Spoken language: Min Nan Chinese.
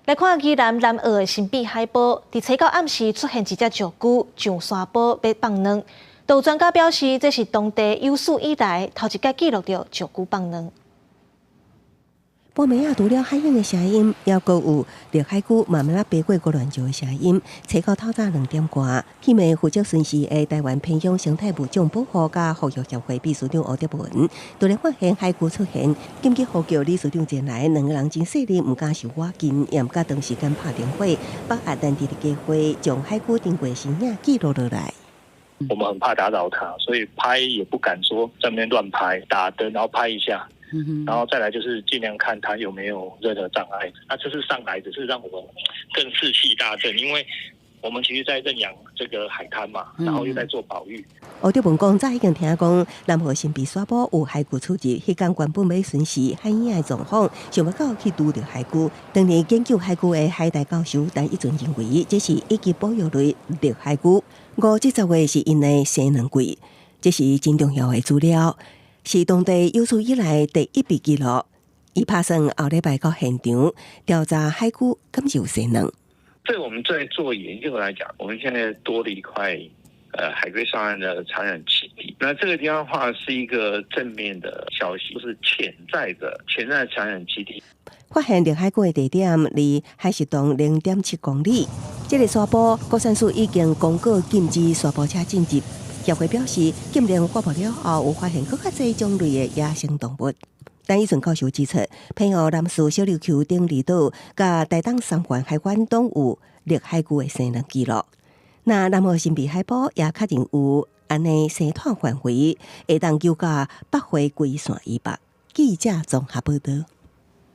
來看宜蘭南澳的神秘海埔，佇初九暗時出現一隻石龜上山坡欲放卵。有專家表示，這是當地有史以來頭一擺記錄著石龜放卵。半暝仔，除了海鷹的聲音，猶閣有綠海龜慢慢仔飛過鵝鑾橋的聲音。初九透早2點外，彼暝負責巡視的臺灣偏鄉生態物種保護佮復育協會秘書長吳德文，突然發現海龜出現，緊急呼叫理事長前來，兩個人真細膩，毋敢受倚近，也毋敢長時間拍電話，把握難得的機會，將海龜經過身影記錄落來。我們很怕打擾它，所以拍也不敢說在那邊亂拍，打燈然後拍一下。然後再來就是盡量看它有沒有任何障礙。那這次上來只是讓我們更士氣大振，因為我們其實在認養這個海灘嘛，然後又在做保育。吳德文講，早已經聽講南澳神秘沙坡有海龜出入，彼工原本欲巡視海鷹的狀況，想欲到去拄著海龜。當年研究海龜的海大教授陳一尊認為，這是一級保育類綠海龜。5至10月是𪜶的生卵季，這是真重要的資料。是當地有史以來第一筆記錄。伊拍算後禮拜到現場調查海龜敢是有生卵。對我們在做研究來講，我們現在多了一塊海龜上岸的產卵基地。那這個地方的話是一個正面的消息，就是潛在產卵基地。發現綠海龜的地點離海蝕洞0.7公里。這個沙坡高山署已經公告禁止沙坡車進入。協會表示，禁令發布了後，有發現閣較濟種類的野生動物。陳以順教授指出，澎湖南勢小琉球等離島，佮台東三環海灣攏有綠海龜的生卵記錄。那南澳神秘海埔也確認有按呢生態範圍，會當救駕北回歸線以北。記者綜合報導。